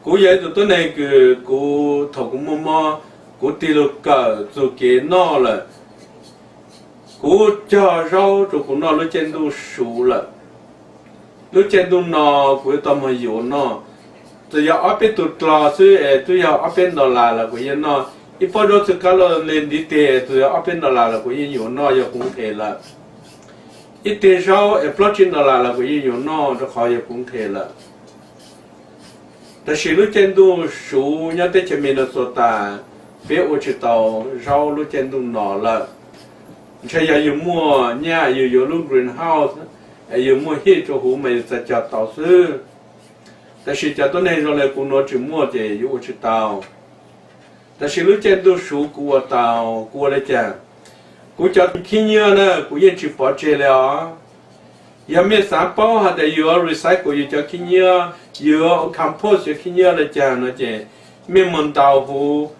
Kuv yog ib tug tuab neeg kws kuv thaum kuv muaj mob, kuv tig lug kawm txug kev noj lawm, kuv cog zaub rua kuv noj lub caij ntuj suv lawm. Lub caij ntuj no kuv yuav tau moog yuav noj. Txawm yog ob peb tug dlog xwb es twb yog ob peb dollar los kuv yeej noj. Ib pob zaub txhwb kab loj le ntiv teg txawm yog ob peb dollar los kuv yeej yuav noj yog kuv nqhes lawm. Ib teg zaub es plaub tsib dollar los kuv yeej yuav noj rua qhov yog kuv nqhes lawm. Tab sis lub caij ntuj suv nyob teb chaws Minnesota, peb ua tsis tau zaub lub caij ntuj no lawm. Ntshe yog yug muaj nyaj yug yuav lub greenhouse es yug muaj hij rua huv mas yug txawm cog tau xwb. Tab sis cov tuab neeg zoo le kuv nuav tsis muaj ces yug ua tsis tau. Tab sis lub caij ntuj suv kuv ua tau, kuv ua le caag? Kuv cov khib nyiab na kuv yeej tsis pov tseg le os. Yog mej xaav paub has tas yug yuav recycle yug cov khib nyiab, yug yuav compost cov khib nyiab le caag no ces mej moog ntaus huv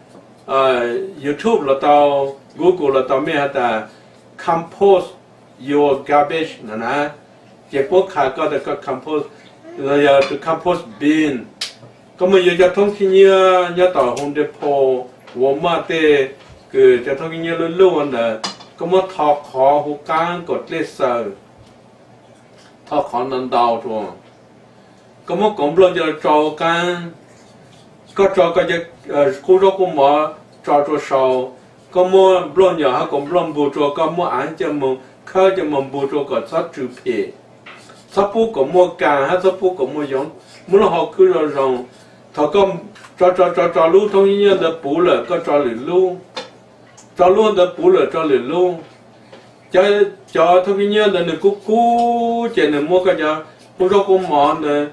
YouTube los tau, Google los tau, mej has tas compost your garbage no na, ces puab khaws koj tas koj compost, los yog tus compost bin. Koj muaj yuav cov thoob khib nyiab nyob tom Home Depot, Walmart tej, kws cov thoob khib nyiab lub luj ntawd, koj muab tho qhov huv qaab kom dlej xaws, tho qhov ntau ntau rua. Koj muab koov nplooj coj tso huv qaab, koj tso koj cov qub zaub qub mov tso rua sau, koj muab nplooj nyom hab koov nplooj npug rua, koj muab av coj moog khawb coj moog npug rua kom txhob tsw phem, txhob pub kom muaj kas hab txhob pub kom muaj yoov, muab lub hauv khwb zoo zoo. Thaum koj tso tso tso tso lub thoob khib nyiab ntawd puv lawm koj tso lwm lub, tso lub ntawd puv lawm tso lwm lub. Cov thoob khib nyiab ntawd nws kub kub ces nws muab koj cov qub zaub qub mov ntawd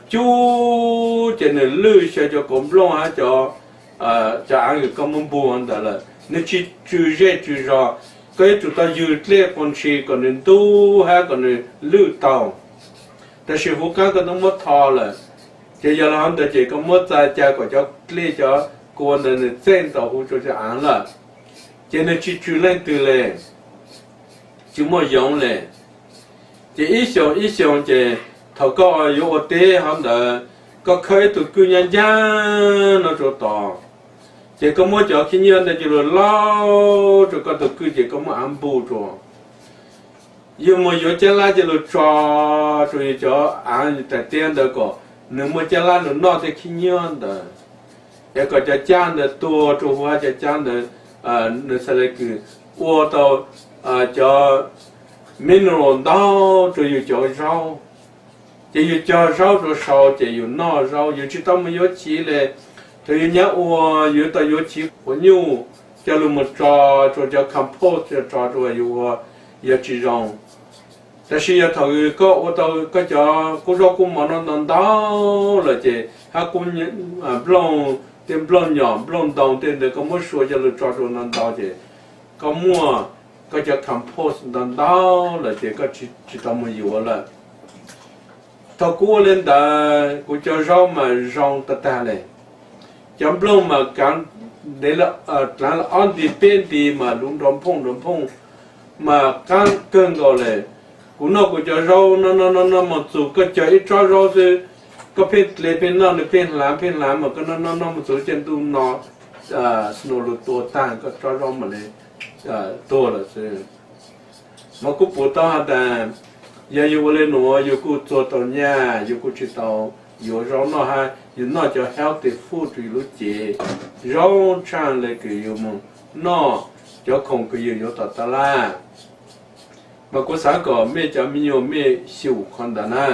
cub ces nws lwj xyaw cov koov nplooj hab cov, cov av kws koj muab npug ntawd lawm, nws tsis tsw zej tsw zog. Koj yuav tsum tau ywg dlej quas ntshis kom nws ntub hab kom nws lwj tau. Tab sis huv qaab koj twb muab tho lawm, ces yog le hov ntawd ces koj muab txav ca kom cov dlej cov kua ntawd nws txeej tau huv rua cov av lawm, ces nws tsis tsw leej twg le, tsis muaj yoov le. Ces ib xyoos ib xyoos ces thaum koj yuav ua teb hov ntawd, koj khawb ib tug kwj nyab ncaag no rua tod, ces koj muab cov khib nyiab ntawd coj lug laub rua koj tug kwj ces koj muab av npug rua. Yug mus yuav caj lab coj lug tso rua yug cov av tais tiab ntawd kom nws muaj caj lab lug noj tej khib nyiab ntawd, es kom cov caj ntawd tuag rua huv hab cov caj ntawd, nws xaav le kws ua tau cov mineral ntau rua yug cov zaub. Ces yug cog zaub rua sau ces yug noj zaub, yug tsis tau mus yuav chiv le. Thaum yug nyab ua, yug tau yuav chiv quas nyuj coj lug mus tso rua cov compost, tso rua yug ua, yog tsis zoo. Tab sis yog thaum koj ua tau koj cov qub zaub qub mov no ntau ntau lawm ces hab qub nplooj, tej nplooj nyom nplooj ntoo tej ntawd koj muab sua coj lug tso rua ntau ntau ces koj muaj koj cov compost ntau ntau lawm ces koj tsis tau mus yuav lawm. Thaum kuv ua le ntawd kuv cov zaub mas zoo tag tag le. Cov nplooj mas kaav, dlaav ob nti peb nti mas luv nrov nphooj nrov nphooj, mas qaab kawg nkaus le. Kuv noj kuv cov zaub noj noj noj noj moog txug koj cog ib tsob zaub xwb, koj pheej dle pheej noj nws pheej hlaav pheej hlaav mas koj noj noj noj moog txug caij ntuj no snow lug tua taag koj tsob zaub mam le tuag lawm xwb. Mas kuv pum tau has tas yog yug ua le nuav yug kuj txuag tau nyaj, yug kuj tsis tau yuav zaub noj hab yug noj cov healthy food rua yug lub cev, zaub tshaaj le kws yug mus noj cov khoom kws yug yuav tom taj laj. Mas kuv xaav kom mej cov me nyuam mej xyum qhov ntawd na.